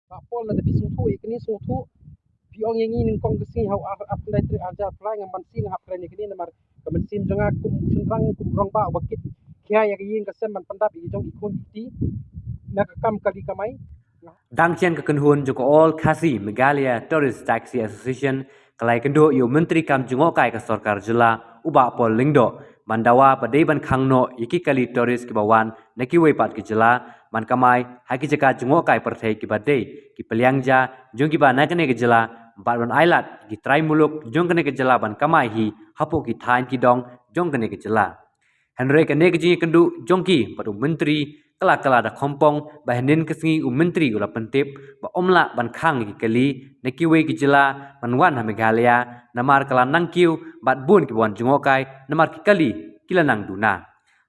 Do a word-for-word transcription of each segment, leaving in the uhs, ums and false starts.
Bah Paul, lada phi sngewthuh ïa kane, sngewthuh, phi ong ïa ngi nyngkong ka sngi ha u ar, ar khyndai tarik ar hajar arphew lai, ngam banse, nga hap kren ïa kane namar ka mynsiem jong nga kum u shynrang, kum u rangbah uba kit khia ïa ka ïing ka sem ban pyndap ïa ki jong ki khun ki kti na ka kam kali kamai. Dang shen ka kynhun jong ka All Khasi Meghalaya Tourist Taxi Association ka la ïakynduh ïa u Myntri Kam Jngohkai ka Sorkar Jylla, u Bah Paul Lyngdoh, ban dawa ba dei ban khang noh ïa ki kali tourist kiba wan na kiwei pat ki jylla ban kamai ha ki jaka jngohkai pyrthei kiba dei ki pylliang ja jong kiba na kane ka jylla, bad ban ailad ïa ki trai muluk jong kane ka jylla ban kamai hi hapoh ki thaiñ ki dong jong kane ka jylla. Hynrei kane ka jingïakynduh jong ki bad u Myntri ka la kylla da khongpong, ba hynnin ka sngi u Myntri u la pyntip ba um lah ban khang ïa ki kali na kiwei ki jylla ban wan ha Meghalaya, namar ka la nang kiew bad bun kiba wan jngohkai namar ki kali ki la nang duna.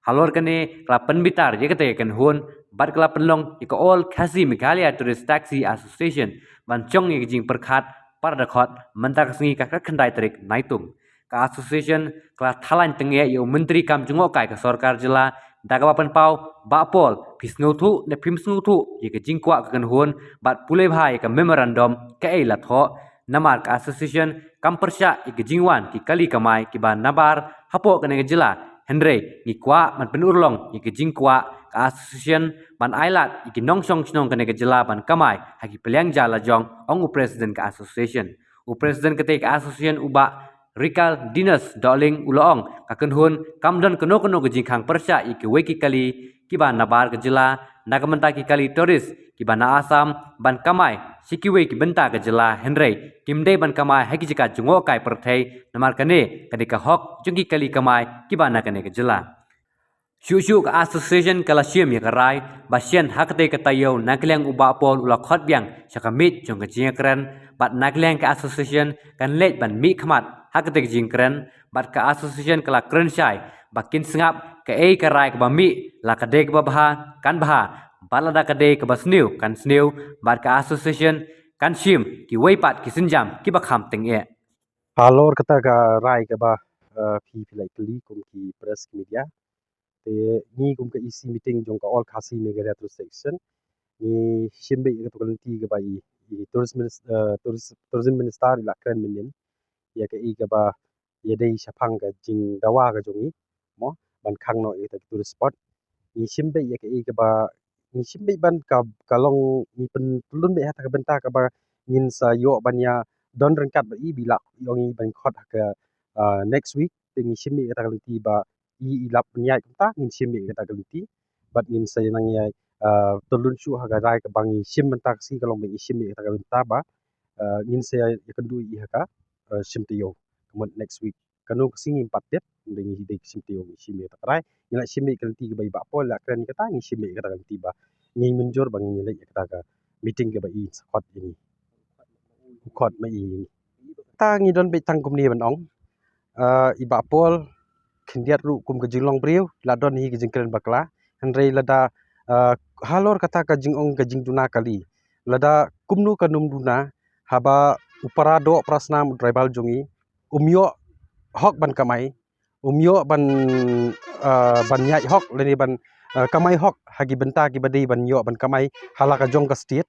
Halor kane ka la pynbitar ïa kata ka kynhun bad ka la pynlong ïa ka All Khasi Meghalaya Tourist Taxi Association ban shong ïa ka jingpyrkhat para dkhot mynta ka sngi ka khatkhyndai tarik Naitung. Ka association ka la thalang tyngeh ïa u Myntri Kam Jngohkai ka Sorkar Jylla da kaba pynpaw, Bah Paul, phi sngewthuh ne phim sngewthuh ïa ka jingkwah ka kynhun bad pule bha ïa ka memorandum kaei la thoh, namar ka association kam pyrshah ïa ka jingwan ki kali kamai kiba nabar hapoh kane ka jylla. Hynrei ngi kwah ban pynurlong ïa ka jingkwah ka association ban ailad ïa ki nongshong shnong kane ka jylla ban kamai ha ki pylliang ja la jong, ong u President ka association. U President kata ka association u Bah Rikaldinus Dohling u la ong ka kynhun kam don kano kano ka jingkhang pyrshah ïa kiwei ki kali kiba nabar ka jylla na ka bynta ki kali tourist kiba na Assam ban kamai sha kiwei ki bynta ka jylla, hynrei kim dei ban kamai ha ki jaka jngohkai pyrthei, namar kane ka dei ka hok jong ki kali kamai kiba na kane ka jylla. Shuh shuh ka association ka la shim ïa ka rai ba shen ha katei ka taïew na ka liang u Bah Paul u la khot biang sha ka miej jong ka jingïakren, bad na ka liang ka association kan leit ban mih khmat ha katei ka jingkren, bad ka association ka la kren shai ba kin sngap kaei ka rai kaba mih, la ka dei kaba bha kan bha, bad lada ka dei kaba sniew kan sniew, bad ka association kan shim kiwei pat ki sienjam kiba kham tyngeh. Halor kata ka rai kaba, eh, phi, phi la kylli kum ki press media, te ngi kum ka E C meeting jong ka All Khasi Meghalaya Tourist Section, ngi shim beit ïa kata ka lynti kaba i, i tourist minis-, eh, tourist, tourism minister i la kren mynnin ïa kaei kaba ïadei shaphang ka jingdawa ka jong ngi, mo, ban khang noh ïa kata ka tourist spot. Ngi shim beit ïa kaei kaba, ngi shim beit ban ka, ka long, ngi pynlong beit ha kata ka bynta kaba ngin sa ïoh ban ïa don ryngkat bad i, ba i lah ïa ngi ban khot ha ka, ah, next week. Te ngi shim beit ïa kata ka lynti ba i, i lah ban ïaid kumta, ngin shim beit ïa kata ka lynti. Bad ngin sa nang ïa, ah, pynlong shuh ha ka rai kaba ngi shim mynta ka sngi, ka long ba ngi shim beit ïa kata ka lynti ba, ah, ngin sa ïa, ïakynduh ïa i ha ka, ah, shim taïew. Ka mut next week. Kano ka sngi ngim pat tip, ngi dei, ngi dei shim taïew, ngi shim ïa kata ka rai. Ngi la shim ïa ka lynti kaba i Bah Paul la kren ïa kata, ngi shim ïa kata ka lynti ba ngi mynjur ba ngin ïa leit ïa kata ka meeting kaba i sa khot ïa ngi. U khot ma i ïa ngi. Ta ngi don beit tang kumne ban ong. Ah, i Bah Paul, khyndiat ruh kum ka jinglong briew, la don hi ka jingkren bakla. Hynrei lada, ah, halor kata ka jingong ka jingduna kali, lada kumno kan ym duna, haba u para doh para snam, u driver jong ngi, um ïoh hok ban kamai, um ïoh ban, ah, ban ïaid hok, lane ban, ah, kamai hok ha ki bynta kiba dei ban ïoh ban kamai ha la ka jong ka state.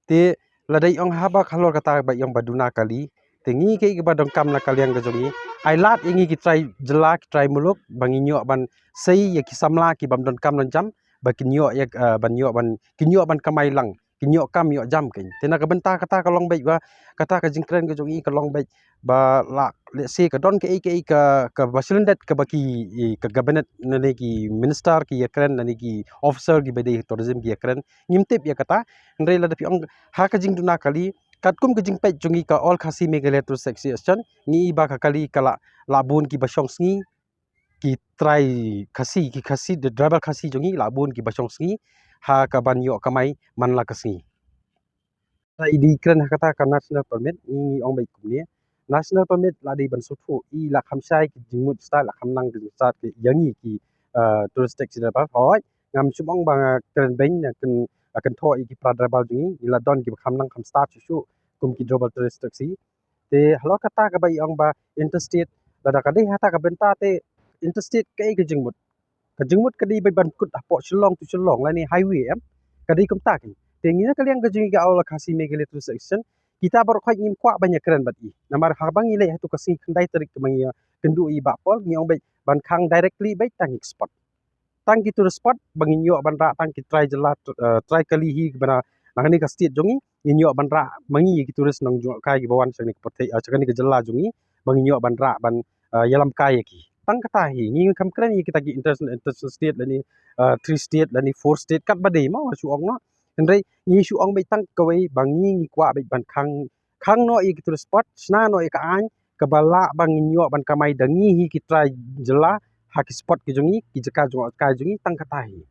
Te lada i ong haba halor kata ba i ong ba duna kali, te ngi kaei kaba donkam na ka liang ka jong ngi, ai lad ïa ngi ki trai jylla, ki trai muluk, ba ngin ïoh ban sei ïa ki samla ki bym donkam nongjam, ba kin ïoh ïa, ah, ban ïoh ban, kin ïoh ban kamai lang, kin ïoh kam ïoh jam kein. Te na ka bynta kata ka long beit ba, kata ka jingkren ka jong i ka long beit ba la, let's say, ka don kaei kaei ka, kaba shlyndet kaba ki, i, ka cabinet lane ki minister ki ïakren lane ki officer kiba dei tourism ki ïakren. Ngim tip ïa kata, hynrei lada phi ong ha ka jingduna kali, katkum ka jingpeit jong ngi ka All Khasi Meghalaya Tourist Association, ngi i ba ka kali ka la, la bun kiba shong sngi, ki trai Khasi, ki Khasi, the driver Khasi jong ngi, la bun kiba shong sngi ha ka ban ïoh kamai man la ka sngi. Ta i dei kren ha kata ka national permit, ngi ong beit kumne. National permit la dei ban sngewthuh, i la kham shai ki jingmut stad, la kham nang ki jingmut stad ki ïa ngi ki, eh, tourist taxi driver. Hooid, ngam shym ong ba nga kren beiñ, nga kren, nga kynthoh ïa ki para driver jong ngi, i la don kiba kham nang kham stad shuh shuh kum ki driver tourist taxi. Te halor kata kaba i ong ba interstate, lada ka dei ha kata ka bynta te interstate kaei ka jingmut? Ka jingmut ka dei beit ban kut hapoh Shillong to Shillong lane highway em. Ka dei kumta kein. Te ngi na ka liang ka jong ngi ka All Khasi Meghalaya Tourist Association, kita baroh khoit ngim kwah ban ïakren bad i. Namar haba ngi leit ha tu ka sngi khyndai tarik ka ba ngi ïa kynduh i Bah Paul, ngi ong beit ban khang directly beit tang ki spot. Tang ki tourist spot ba ngin ïoh ban rah tang ki trai jylla, eh, trai kali hi ba na, na kane ka state jong ngi, ngin ïoh ban rah ma ngi ki tourist nongjngohkai ki ba wan sha kane ka pyrthei, eh, sha kane ka jylla jong ngi, ba ngin ïoh ban rah ban, eh, ïalam kai ïa ki. Tang kata hi, ngi kham kren ïa kita ki international, international state lane, eh, three state lane four state kat ba dei mo, nga shu ong noh. Hynrei ngi shu ong beit tang kawei ba ngi ngi kwah beit ban khang, khang noh ïa ki tourist spot, shna noh ïa ka aiñ kaba lah ba ngin ïoh ban kamai da ngi hi ki trai jylla ha ki spot ki jong ngi, ki jaka jngohkai jong ngi, tang kata hi.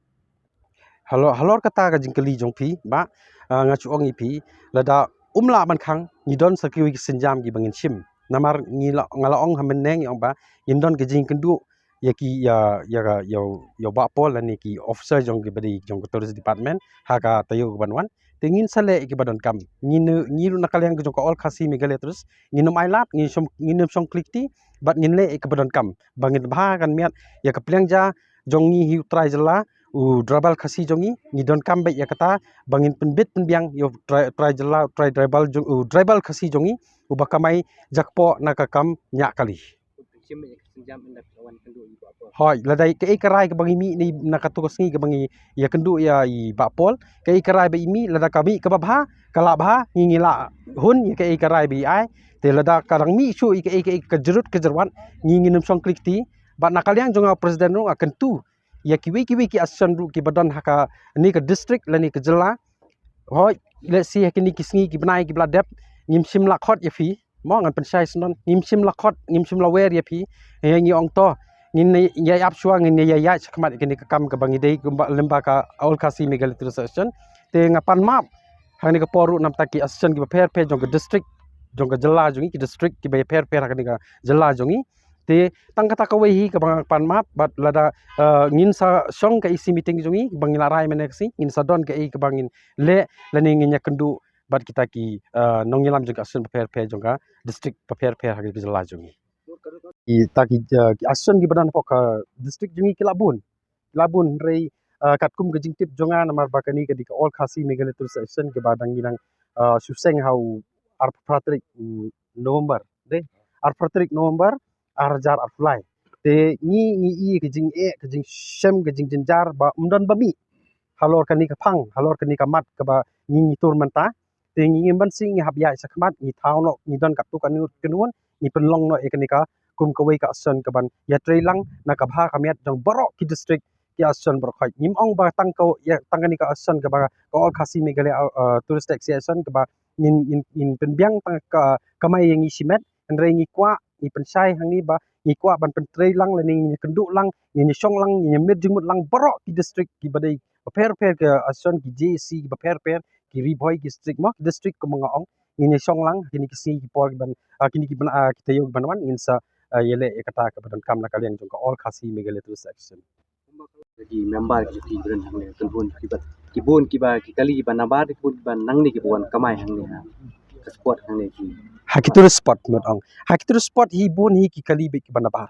Halor, halor kata ka jingkylli jong phi, Bah, ah, nga shu ong ïa phi, lada um lah ban khang, ngi don sa kiwei ki sienjam ki ba ngin shim. Namar ngi la, nga la ong ha mynne ngi ong ba ngin don ka jingkynduh ïa ki, ïa, ïa, ïa, ïa u Bah Paul lane ki officer jong ki ba dei jong ka tourist department ha ka taïew ka ban wan. Te ngin sa leh ïa ki ba donkam. Ngin, ngi ruh na ka liang ka jong ka All Khasi Meghalaya Tourist, ngin ym ailad, ngin shong, ngin ym shong klik ti, bad ngin leh ïa ki ba donkam. Ba ngin bha kan miat ïa ka pliang ja jong ngi hi u trai jylla, u tribal Khasi jong ngi, ngi donkam beit ïa kata, ba ngin pynbit pynbiang ïa u trai, trai jylla, u trai tribal jong, u tribal Khasi jong ngi, u ba kamai jakpoh na ka kam ñiah kali. Hooid, lada kaei ka rai kaba ngi mih na katu ka sngi kaba ngi ïa kynduh ïa i Bah Paul, kaei ka rai ba i mih, lada ka mih kaba bha, ka lah bha, ngi ngi lah hun ïa kaei ka rai ba i ai. Te lada ka dang mih shuh ïa kaei kaei ka jrut ka jyrwat, ngi ngin ym shong klik ti. Bad na ka liang jong nga president ruh nga kyntu ïa kiwei kiwei ki association ruh kiba don ha kane ka district lane ka jylla. Hooid, let's see ha kine ki sngi ki bnai kiba la dep, ngim shym la khot ïa phi. Mo, ngan pynshai sngewbha, ngim shym la khot, ngim shym la wer ïa phi. Ïa ngi ong to, ngin ïa ïap shuwa, ngin ïa ïaid shakhmat ïa kane ka kam kaba ngi dei kumba lem bad ka All Khasi Meghalaya Tourist Association. Te nga pan map ha kane ka por ruh namar ki association kiba pher pher jong ka district, jong ka jylla jong ngi, ki district kiba pher pher ha kane ka jylla jong ngi. Te tang kata kawei hi kaba nga pan map, bad lada, eh, ngin sa shong ka E C meeting jong ngi ba ngi la rai mynne ka sngi, ngin sa don kaei kaba ngin leh lane ngin ïa kynduh bad kita ki, eh, nongïalam jong ka association bapher bapher jong ka district bapher bapher ha ka jylla jong ngi. Kita ki, eh, ki association kiba don hapoh ka district jong ngi ki la bun. La bun hynrei, eh, katkum ka jingtip jong nga namar ba kane ka dei ka All Khasi Meghalaya Tourist Association kiba dang ngi dang, eh, shu seng ha u arphew phra tarik u November. Dei, arphew phra tarik November, ar hajar arphew lai. Te ngi ngi i ka jingeh, ka jingshem, ka jingjynjar ba ym don ba mih halor kane ka phang, halor kane ka mat kaba ngi ngi tur mynta. Te ngi ngim banse ngi hap ïaid shakhmat, ngi thaw noh, ngi don katto katne kynhun, ngi pynlong noh ïa kane ka kum kawei ka association kaban ïatrei lang na ka bha ka miat jong baroh ki district, ki association baroh khoit. Ngim ong ba tang ka, ïa, tang kane ka association kaba ka All Khasi Meghalaya, uh, Tourist Taxi Association kaba ngin, ngin, ngin pynbiang tang ka kamai ïa ngi shimet, hynrei ngi kwah, ngi pynshai hangne ba ngi kwah ban pyntrei lang lane ngin ïa kynduh lang, ngin ïa shong lang, ngin ïa mih jingmut lang baroh ki district kiba dei bapher bapher, ki association, ki J A C kiba pher bapher, ki Ri Bhoi, ki district mo, ki district kumba nga ong, ngin ïa shong lang kine ki sngi ki por kiban, ah, kine ki bnai, ah, ki taïew kiban wan, ngin sa, ah, ïaleh ïa kata kaba donkam na ka liang jong ka All Khasi Meghalaya Tourist Association. Ki member ki, ki bun hangne, ki bun kiba, ki bun kiba, ki kali kiba nabar, ki bun kiba nangne kiba wan kamai hangne ha ka spot hangne ki. Ha ki tourist spot mut ong. Ha ki tourist spot hi bun hi ki kali bad kiba nabar.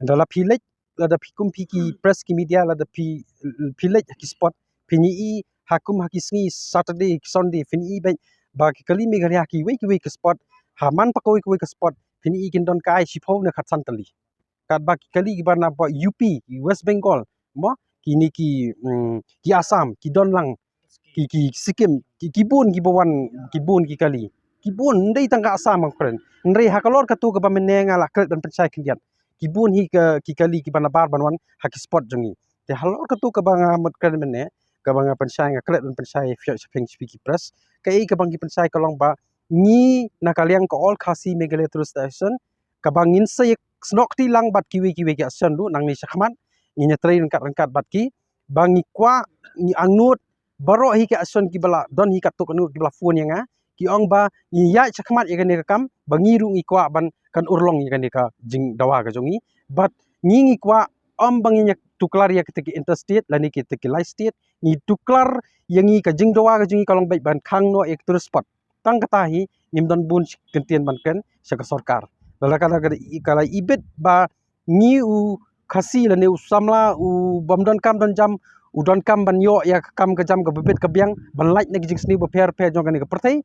Ynda la phi leit, lada phi kum phi ki press ki media, lada phi, phi leit ha ki spot, phin ïohi ha kum ha ki sngi Saturday, Sunday, phin ïohi bad ba ki kali Meghalaya ha kiwei kiwei ki spot, ha man pat kawei kawei ki spot, phin ïohi kin don kai shiphew ne khatsan tylli. Katba ki kali kiba na ba U P, ki West Bengal, mo, kine ki, mm, ki Assam, ki don lang, ki, ki Sikkim, ki, ki bun kiba wan, ki bun ki kali. Ki bun, ym dei tang ka Assam, nga kren. Hynrei halor katu kaba mynne nga la klet ban pynshai khyndiat. Ki bun hi ka, ki kali kiba nabar ban wan ha ki spot jong ngi. Te halor katu kaba nga mut kren mynne, kaba nga pynshai, nga klet ban pynshai, phi ïoh shaphrang sha phi ki press. Kaei kaba ngi pynshai ka long ba ngi na ka liang ka All Khasi Meghalaya Tourist Association, kaba ngin sa ïa snoh kti lang bad kiwei kiwei ki association ruh nangne shakhmat, ngin ïatrei ryngkat ryngkat bad ki, ba ngi kwah, ngi angnud baroh hi ki association kiba la don hi katto katne kiba la phone ïa nga, ki ong ba ngi ïaid shakhmat ïa kane ka kam, ba ngi ruh ngi kwah ban kan urlong ïa kane ka jingdawa ka jong ngi, bad ngi ngi kwah ym ba ngin ïa tuklar ïa kita ki interstate lane kita ki lai state, ngi tuklar ïa ngi ka jingdawa ka jong ngi ka long beit ban khang noh ïa ki tourist spot. Tang kata hi, ngim don bun shi kyntien ban kren sha ka sorkar. Lada ka, ka, ka la ibit ba ngi u Khasi lane u samla u bym don kam don jam, u donkam ban ïoh ïa ka kam ka jam kaba bit ka biang ban lait na ki jingsniew bapher bapher jong kane ka pyrthei.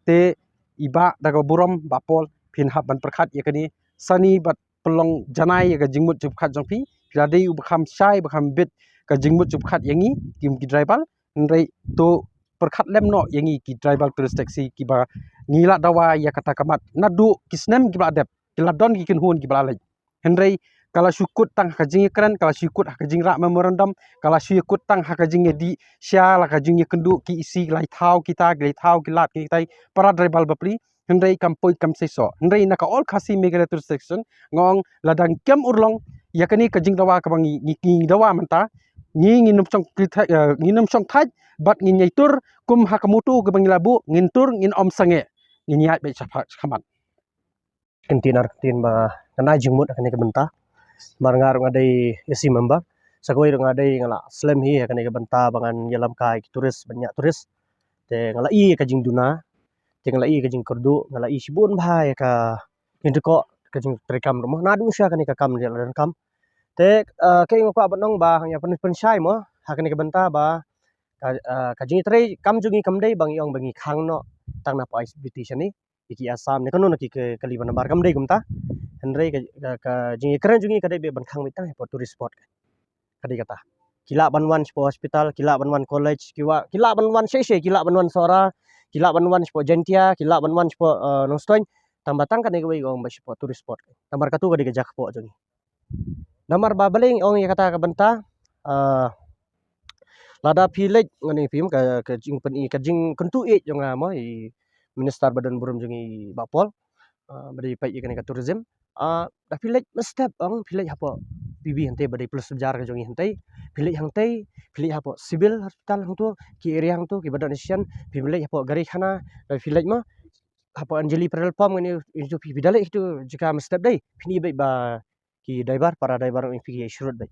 Te i Bah da kaba burom Bah Paul, phin hap ban pyrkhat ïa kane sani bad pynlong janai ïa ka jingmut jingpyrkhat jong phi. Phi la dei uba kham shai, ba kham bit ka jingmut jingpyrkhat ïa ngi ki, ki driver. Hynrei to pyrkhat lem noh ïa ngi ki driver tourist taxi kiba ngi la dawa ïa kata ka mat naduh ki snem kiba la dep, ki la don ki kynhun kiba la leit. Hynrei ka la shu kut tang ha ka jingïakren, ka la shu kut ha ka jingrah memorandum, ka la shu kut tang ha ka jingïadih sha la ka jingïakynduh ki isi, ki lai thaw kita, ki lai thaw ki lad ki tai, para driver bapli. Hynrei kam poi kam seisoh. Hynrei na ka All Khasi Meghalaya Tourist Section nga ong la dang kem urlong ïa kane ka jingdawa kaba ngi, ngi, ngi dawa mynta. Ngi, ngin ym shong ki thait, eh, ngin ym shong thait bad ngin ïai tur kum ha ka motto kaba ngi la buh, ngin tur ngin ym sangeh. Ngin ïaid beit shakhmat. Kyntien ar kyntien ba nga ai jingmut ha kane ka bynta. Namar nga ruh nga dei A C member. Sa kawei ruh nga dei nga la slem hi ha kane ka bynta ba ngan ïalam kai ki tourist, ban ïa tourist. Te nga la i ka jingduna, te nga la i ka jingkyrduh, nga la i shibun bha ïa ka jingtreikam, ka jingtreikam ruh mo. Naduh sha kane ka kam ïa la donkam. Te, eh, ka nga kwah ban ong ba hangta pyn, pynshai mo ha kane ka bynta ba ka, eh, ka jingtreikam jong ngi kam dei ba ngi ong ba ngi khang noh tang na poi S B T shane. Ki, ki Assam ne kano na ki, ki kali ba nabar kam dei kumta. Hynrei ka, ka, ka jingïakren jong ngi ka dei ban khang beit tang hapoh tourist spot. Ka dei kata. Ki lah ban wan shapoh hospital, ki lah ban wan college, ki wa, ki lah ban wan shai shai, ki lah ban wan Sohra, ki lah ban wan shapoh Jaintia, ki lah ban wan shapoh, eh, Nongstoiñ. Tang ba tang kane kawei ka ong ba shapoh tourist spot. Namar katu ka dei ka jaka kpoh jong ngi. Namar ba balei nga ong ïa kata ka bynta, ah, lada phi leit, ngan ong ïa phi ka, ka jingpyni, ka jingkyntu ïeit jong nga mo, i minister ba don burom jong ngi, i Bah Paul, ah, ba dei peit ïa kane ka tourism. Ah, da phi leit mynstep ong, phi leit hapoh P B hangtei ba dei plus bazaar ka jong ngi hangtei. Phi leit hangtei, phi leit hapoh civil hospital hangto, ki area hangto kiba don shisien, phi leit hapoh Garikhana, da phi leit mo hapoh Anjali petrol pump, ngan ong ïa phi, phi da leit hato jaka mynstep dei, phin i beit ba ki driver, para driver, ngan ong ïa phi, ki ïa shrut beit.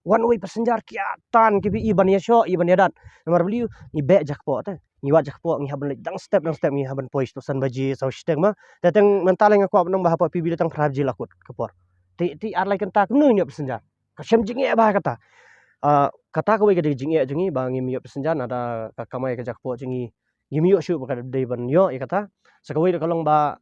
One way passenger ki ïa tan, ki phi i ban ïashoh, i ban ïadat. Namar balei? Ngi beh jaka kpoh te. Ngi wad jaka kpoh, ngi hap ban leit dang step dang step, ngi hap ban poi shato san baje, saw shiteng mo. Te tang mynta lei nga kwah ban ong ba hapoh P B la tang phra baje la kut ka por. Te, te ar lai kynta kumno ngin ïoh passenger? Ka shem jingeh bha kata. Ah, kata kawei ka dei jingeh jong ngi ba ngim ïoh passenger, nada ka kamai ka jaka kpoh jong ngi ngim ïoh shuh ba ka dei ban ïoh ïa kata. Sa kawei ruh ka long ba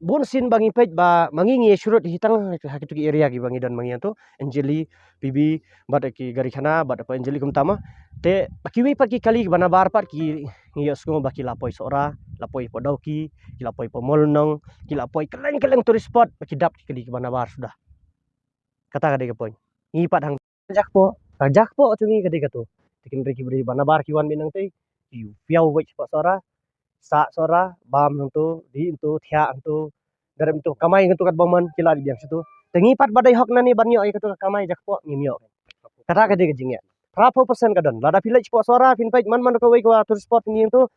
bun sien ba ngi peit ba ma ngi ngi shrut hi tang ha kitu ki area kiba ngi don ma ngi hangto, Anjali, P B, bad ki Garikhana, bad hapoh Anjali kumta mo. Te ba kiwei pat ki kali kiba nabar pat ki, ngi ïohsngew ba ki la poi Sohra, la poi hapoh Dawki, ki la poi hapoh Mawlynnong, ki la poi kylleng kylleng tourist spot, ba ki dap ki kali kiba nabar suda. Kata ka dei ka point. Ngi pat hang jaka kpoh, ka jaka kpoh jong ngi ka dei kato. Te ki hynrei kiba dei ba nabar ki wan beit nangtei, ki ïa poi shapoh Sohra, sah Sohra, bam hangto, dih hangto, thiah hangto, da rep hangto, kamai hangto katba mon, ki la dei biang shato. Te ngi pat ba dei hok nangne ban ïoh ïa kato ka kamai jaka kpoh ngim ïoh. Kata ka dei ka jingeh. Phra phew percent ka don. Lada phi leit shapoh Sohra, phin peit man man kawei ka tourist spot ngi hangto,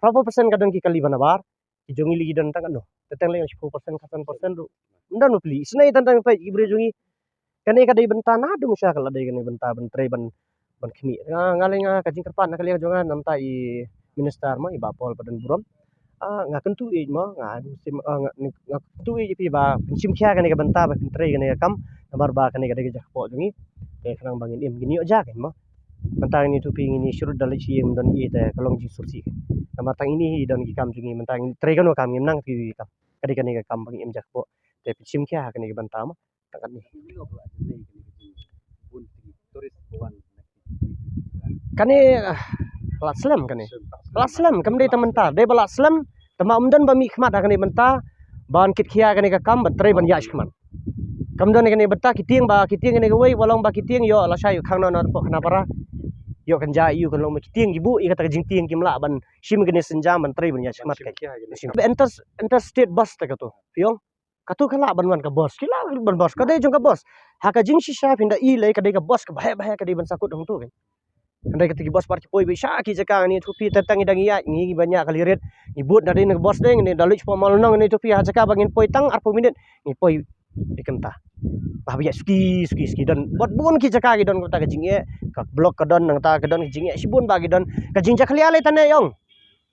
phra phew percent ka don ki kali ba nabar. Ki jong ngi lei ki don tang katno? Te tang lei shiphew percent, khatsan percent ruh ym don bapli. Isynei tang tang peit ki briew jong ngi. Kane ka dei bynta naduh mynshwa ka la dei kane bynta ban trei ban, ban khmih. Nga, nga lei nga ka jingkyrpad na ka liang jong nga namar i minister mo, i Bah Paul ba don burom. Ah, nga kyntu ïeit mo, nga, ah, nga, nga kyntu ïeit ïa phi ba phin shim khia kane ka bynta ba phin trei kane ka kam. Namar ba kane ka dei ka jaka kpoh jong ngi. Te khnang ba ngin im ngin ïoh ja kein mo. Mynta ngin ïathuh phi ngin ïa shrut da leit sha ïing ym don ei ei te ka long jingsngewsih. Namar tang ine i don ki kam jong ngi mynta ngin trei kano kam ngim nang phi kam. Ka dei kane ka kam ba ngi im jaka kpoh. Te phin shim khia ha kane ka bynta mo. Tang katne. Kane, ah, ka la slem kane. Ka la slem, kam dei tang mynta. Dei ba la slem, tang ba ym don ba mih khmat ha kane bynta ban kit khia kane ka kam ban trei ban ïaid shakhmat. Kam don kane bynta ki tieng ba, ki tieng kane kawei ba long ba ki tieng ïoh lashai ïoh khang noh na poh khynnah para. Ïoh kynja ïoh kan long ba ki tieng ki buh ïa kata ka jingtieng kim lah ban shim kane sienjam ban trei ban ïaid shakhmat kein. Inter, interstate bus te kato. Phi ong? Kato ka lah ban wan ka bus. Ki lah ban bus. Ka dei jong ka bus. Ha ka jingshisha phin da i lei ka dei ka bus kaba heh ba heh ka dei ban sa kut hangto kein. Hynrei kata ki bus pat ki poi beit sha ki jaka ngi ïathuh phi tang tang ngi dang ïaid ngi ban ïaid ka lirit. Ngi bud na dei na ka bus dei ngi da leit shapoh Mawlynnong ngi ïathuh phi ha jaka ba ngin poi tang arphew minit ngi poi. Dei kumta. Ba hap ïaid suki suki suki don. Bad bun ki jaka ki don kumta ka jingeh. Ka block ka don nangta ka don ka jingeh shibun ba ki don. Ka jingjakhlia lei tang ne ïong.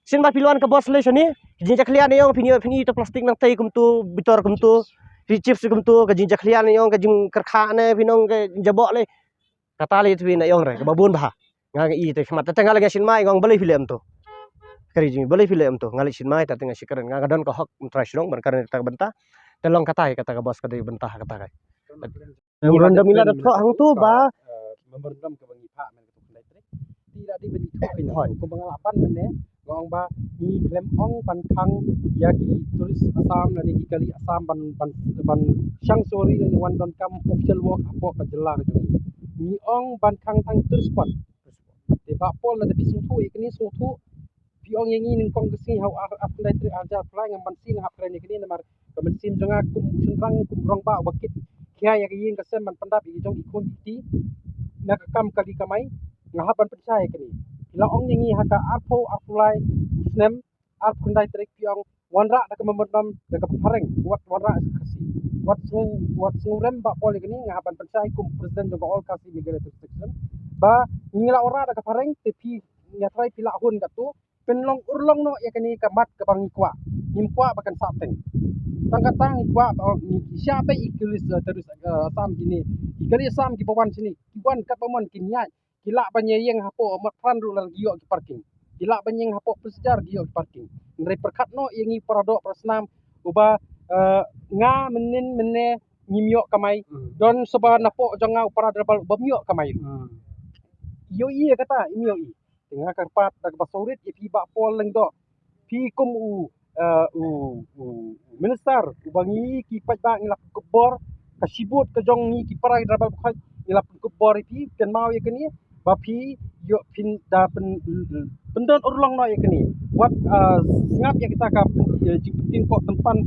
Sien ba phi wan ka bus lei shane, ka jingjakhlia ne ïong phin ïoh phin i to plastik nangtei kumto, bitor kumto, phi chips kumto, ka jingjakhlia ne ïong ka jingkyrkha ne phin ong ka jingjaboh lei. Kata lei to phi ne ïong re, kaba bun bha. Nga i te khmat te nga la nga shin mai ngong balei phi leh em to. Kari jing balei phi leh em to. Nga la shin mai te nga shi kren nga don ka hok em trai shrong ban kren ta bynta. Te long kata kata ka bos ka dei bynta kata kai. Memorandum ila da thoh hangtu ba memorandum ka ba ngi phah men ka tu khyndai tarik. Ti la di ba ngi thoh khyndai. Ko ba nga la pan men ne ngong ba ngi khlem ong ban khang ïa ki tourist Assam lane ki kali Assam ban ban ban shang sori lane wan donkam official work hapoh ka jylla ka jong ngi. Ngi ong ban khang tang tourist spot. Te Bah Paul lada phi sngewthuh ïa kane sngewthuh. Phi ong ïa ngi nyngkong ka sngi ha u ar ar khyndai tarik ar hajar arphew lai ngam ban sngewthuh ïa kane namar ka mynsiem jong nga kum u shynrang kum u rangbah uba kit khia ïa ka ïing ka sem ban pyndap ïa ki jong ki khun ki kti na ka kam kali kamai. Nga hap ban pynshai ïa kane. Phi la ong ïa ngi ha ka arphew arphew lai u snem arphew khyndai tarik phi ong wanrah da ka memorandum da ka phareng wat wanrah da ka Khasi. Wat sngew wat sngew rem Bah Paul ïa kane nga hap ban pynshai kum president jong ka All Khasi Meghalaya Tourist Association ba ngi la wanrah da ka phareng te phi nga trai phi la hun katu. Pynlong urlong noh ïa kane ka mat kaba ngi kwah. Ngim kwah ba kan sah teng. Tang kata ngi kwah ba ngi shah beit ïa ki tourist, eh, tourist, eh, Assam kine. Ki kali Assam kiba wan shane ki wan katba mon kin ïaid. Ki lah ban ïa ïeng hapoh Motphran ruh lada ki ïoh ki parking. Ki lah ban ïeng hapoh Pynshjar ki ïoh ki parking. Hynrei pyrkhat noh ïa ngi para doh para snam uba, eh, nga mynnin mynne ngim ïoh kamai. Don saba napoh jong nga u para driver uba ym ïoh kamai ruh. Ïohi ïa kata im ïohi. Te nga kyrpad da kaba sawrit ïa phi Bah Paul Lyngdoh. Phi kum u, eh, u, u, u minister uba ngi ki paidbah ngi la pynkup bor ka shibut ka jong ngi ki para ki driver ba khot ngi la pynkup bor ïa phi kynmaw ïa kane ba phi ïoh phin da pyn pyndon urlong noh ïa kane. Wat, eh, sngap ïa kita ka, eh, jingpynting ko tympan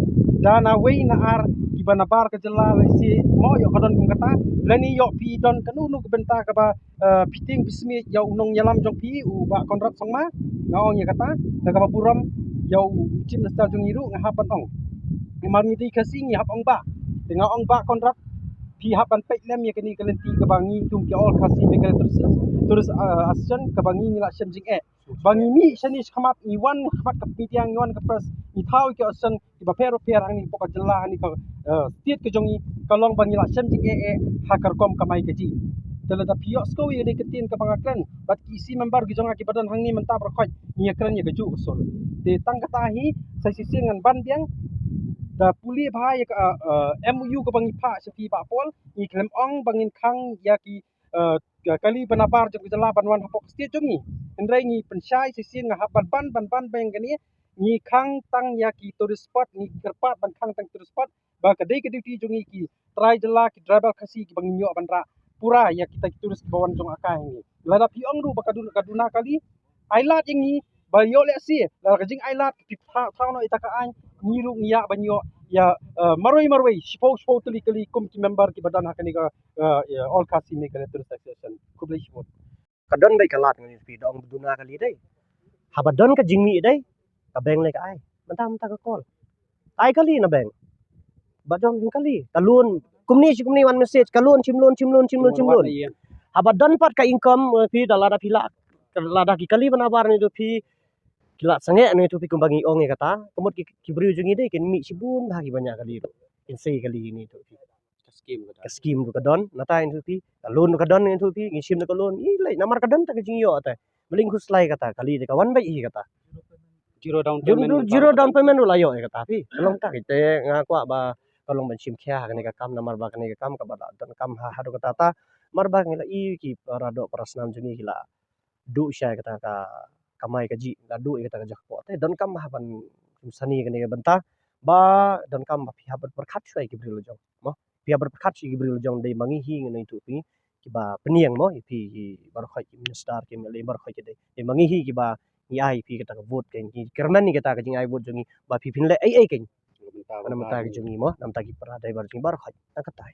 da na wei na ar kiba na bar ka jylla lane si mo ïoh ka don kum kata lane ïoh phi don kano kano ka bynta kaba eh, phi tieng phi smiej ïa u nongïalam jong phi u Bah Conrad Sangma. Nga ong ïa kata da kaba burom ïa u Chief Minister jong ngi ruh nga hap ban ong. Namar ngi dei Khasi ngi hap ong Bah. Te nga ong Bah Conrad phi hap ban peit lem ïa kane ka lynti kaba ngi kum ki All Khasi Meghalaya Tourist, Tourist, eh, Association kaba ngi ngi la shem jingeh. Ba ngi mih shane shakhmat ngi wan khmat ka media ngi wan ka press ngi thaw ïa ki association kiba pher ba pher hangne hapoh ka jylla hangne ka, eh, state ka jong ngi ka long ba ngi la shem jingeh eh ha ka rukom kamai kajih. Te lada phi ïohsngew ïa kane ka ktien kaba nga kren bad ki EC member ki jong nga kiba don hangne mynta baroh khoit ngi ïakren ïa kajuh ka sur. Te tang kata hi sa shisien ngan ban biang da pule bha ïa ka, eh, eh, MOU kaba ngi phah sha phi Bah Paul ngi khlem ong ba ngin khang ïa ki, eh, ka kali ba na bar jong ka jylla ban wan hapoh ka state jong ngi. Hynrei ngi pynshai shisien nga hap ban ban ban ban biang kane ngi khang tang ïa ki tourist spot ngi kyrpad ban khang tang tourist spot ba ka dei ka duty jong ngi ki trai jylla ki driver Khasi kiba ngin ïoh ban rah pura ïa kita ki tourist kiba wan jong ka kai hangne. Lada phi ong ruh ba ka duna ka duna kali ai lad ïa ngi ba ïoh lehse lada ka jing ai lad ka phi thaw thaw noh ita ka aiñ ngi ruh ngi ïa ban ïoh ïa, eh, marwei marwei shiphew shiphew tylli kali kum ki member kiba don ha kane ka, eh, ïa All Khasi Meghalaya Tourist Association. Khublei shibun. Ka don beit ka lad ngan ïa phi da ong ba duna kali dei. Haba don ka jingmih dei ka bank lei ka ai. Mynta mynta ka call. Ai kali na bank. Ba don jong kali ka loan kumne shi kumne wan message ka loan shim loan shim loan shim loan shim loan. Haba don pat ka income, eh, phi da lada phi la lada ki kali ba na bar ne tu phi ki la sangeh ne tu phi kumba ngi ong ïa kata. Ka mut ki, ki briew jong ngi dei kin mih shibun bha ki ban ïa kali tu. Kin sei kali ne tu phi. Ka skim ruh ka don nata ïa tu phi. Ka loan ruh ka don ïa tu phi ngi shim na ka loan. Ih lei namar ka don ta ka jingïoh ta. Maling khuslai kata kali dei ka wan beit hi kata. Zero down payment. Zero down payment ruh la ïoh ïa kata phi. Ka long ta kita nga kwah ba ka long ban shim khia kane ka kam namar ba kane ka kam kaba da don kam ha haduh kata ta. Namar ba ngi la i ki para doh para snam jong ngi ki la duh shai kata ka kamai kajih la duh ïa kata ka jakpoh te don kam ha ban sani kane ka bynta ba don kam ba phi hap ban pyrkhat shuwa ïa ki briew la jong mo phi hap ban pyrkhat shuwa ïa ki briew la jong dei ma ngi hi ngi nang tu phi kiba pynïeng mo ïa phi ki baroh khoit ki minister ki MLA baroh khoit ki dei dei ma ngi hi kiba ngi ai phi kata ka vote ka ngi kyrmen ïa kata ka jingai vote jong ngi ba phi phin leh ei ei ka ngi. Namta ka jong ngi mo namta ki para dei baroh jong ngi baroh khoit na kata.